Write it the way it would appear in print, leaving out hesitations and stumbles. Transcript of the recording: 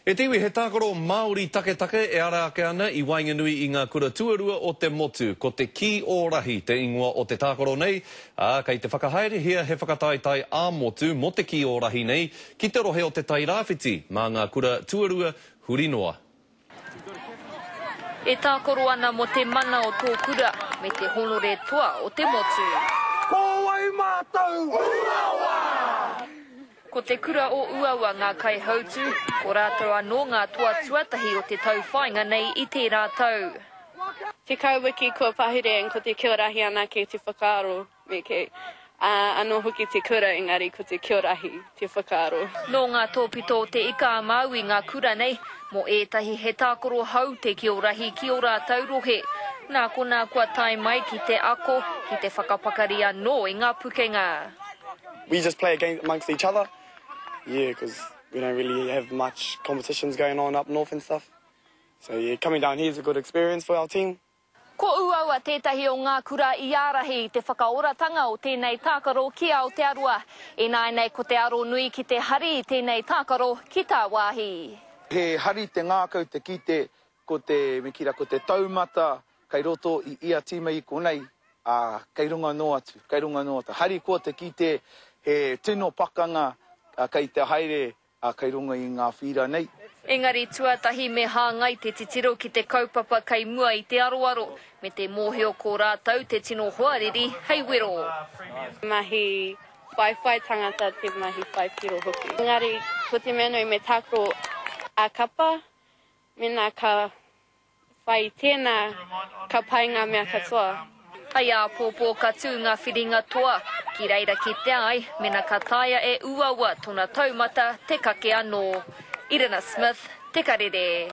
E te iwi, he tākaro Māori taketake e ara ake ana i waenganui i ngā kura tuarua o te motu. Ko te Kī o Rahi te ingoa o te tākaro nei, ā, kei te whakahaerehia he whakataetae ā-motu mō te Kī o Rahi nei ki te rohe o Te Tai Rāwhiti mā ngā kura tuarua huri noa. E tākaro ana mō te mana o tō kura me te honore toa o te motu. Ko wai mātou? Uawa! Ko te kura o Uawa ngā kaihautū, ko rātou anō ngā toa tuatahi o te tauwhāinga nei i tērā tau. 10 wiki kua pahure and ko te kio rahi anake te whakaaro me kī, ā, anō hoki te kura engari ko te kio rahi te whakaaro. Nō ngā tōpito o Te Ika-a-Māui ngā kura nei, mō ētahi he tākaro hou te kio rahi ki ō rātou rohe. Nā konā kua tae mai ki te ako, ki te whakapakari anō i ngā pukenga. We just play a game amongst each other yeah cause we don't really have much competitions going on up north and stuff so yeah coming down here is a good experience for our team. Ko Uaua tētahi o ngā kura i ārahi i te whakaoratanga o tēnei tākaro ki Aotearoa. Ināianei ko te aro nui ki te hari i tēnei tākaro ki tāwāhi. He hari te ngākau te kite ko te, me kī rā, ko te taumata kei roto i ia tīma i konei, ā, kei runga noa atu, kei runga noa atu. Harikoa te kite he tino pakanga kei te haere kei runga i ngā whīra nei. Engari tuatahi me hāngai te titiro ki te kaupapa kei mua i te aroaro, me te mōhio ko rātou te tino hoariri hei wero. Mahi whaiwhai tangata te mahi whai piro hoki. Engari ko te mea nui me tākaro ā-kapa, Mēnā ka whai i tēnā, ka pai ngā mea katoa. Hei āpōpō ka tū ngā whiringa toa, ki reira kitea ai mena ka taea e uaua tona taumata te kake anō. Irina Smith, Te Karere.